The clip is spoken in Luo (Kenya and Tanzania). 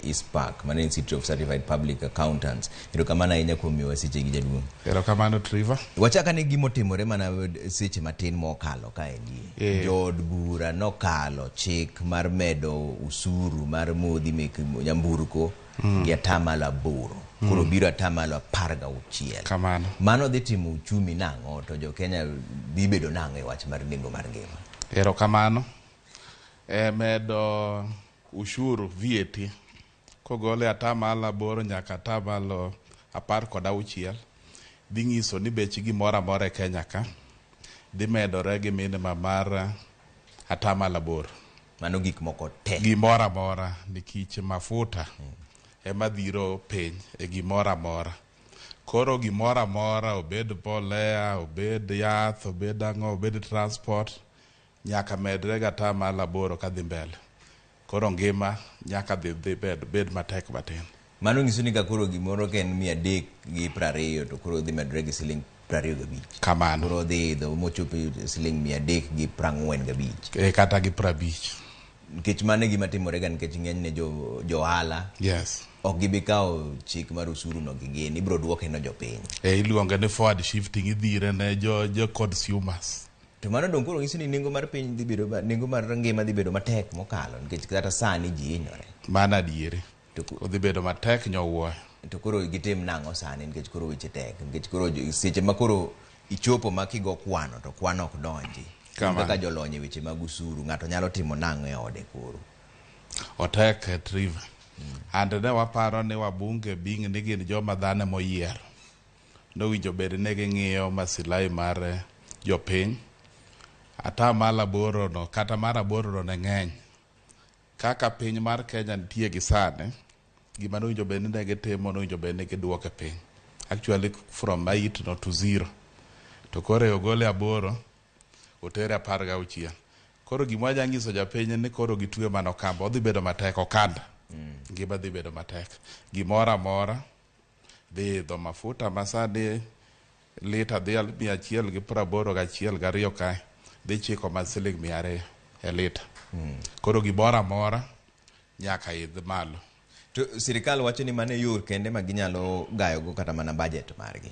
ni ICPAK, mano Institute of Certified Public Accountants. Erokamano ahinya kuom miyowa sechegi, jaduong'. Erokamano, Trevor. Wachak ane gimotimore mana seche matin mokalo kaendi. Jood bura nokalo chik mar medo usuru mar modhi mek nyamburko gi 8%. Koro biro 16%. Kamano. Mano dhi timo uchumi nang'o to jo Kenya dhi bedo nang'o e wach mar nengo mar ngima? Erokamano. E medo ushuru VAT kogole 8% nyaka 16% dhi nyiso ni bech gimoro amora e Kenya ka dhi medore gi minimum mar 8%. Mano gik moko te. Gimoro amora nikech mafuta ema dhiro piny e gimoro amora. Koro gimoro amora, obed mbolea, obed yath, obed ang'o, obed transport, nyaka medre gi 8% kadhi mbele. Koro ngima nyaka dhi bed matek matin. Mano nyiso ni ka koro gimoro ka en 320 to koro dhi medore gi siling 25. Kamano. Koro dhi idho mochop e siling 345. E, kata gi 50. Nikech mano e gima timore ga, nikech ng'enyne jo ohala ok gibi kawo chik mar usuru no gi gin, ibiro duoke no jopiny. E, iluonge ni forward shifting, idhire ne jo consumers. To mano dong koro nyiso ni nengo mar piny dhi bedo, nengo mar ngima dhi bedo matek mokalo, nikech kata sani ji hinyore. Mano adieri. To Odhi bedo matek nyowuoyo. To koro gitim nang'o sani, nikech koro weche tek, nikech koro seche ma koro ichopo ma kigo kwano to kwano ok donji? Kamano. Kaka jolony e weche mag usuru, ng'ato nyalo timo nang'o e ode koro? Otek e, Trevor. And ne waparo ni wabunge being ni gin joma dhano moyiero. Nowinjo bed ni ging'iyo masilahi mar jopiny. 8% no kata mar 8 no ne ng'eny. Kaka piny mar Kenya nitie gi sani, gima nowinjo bed ni ne gitimo, nowinjo bed ni giduoke piny. Actually from 8 no to 0. To koro e ogole 8, otere 16. Koro gima wanya nyiso japiny ni koro gitwe mana okamba, odhi bedo matek okanda. Ngima dhi bedo matek. Gimoro amora dhi idho. Mafuta masani lita dhi 181 2 kae dhi chiko ma siling 200 e lita. Koro gimoro amora nyaka idh malo. To sirikal wacho ni mano e yor kende ma ginyalo gayogo kata mana budget margi.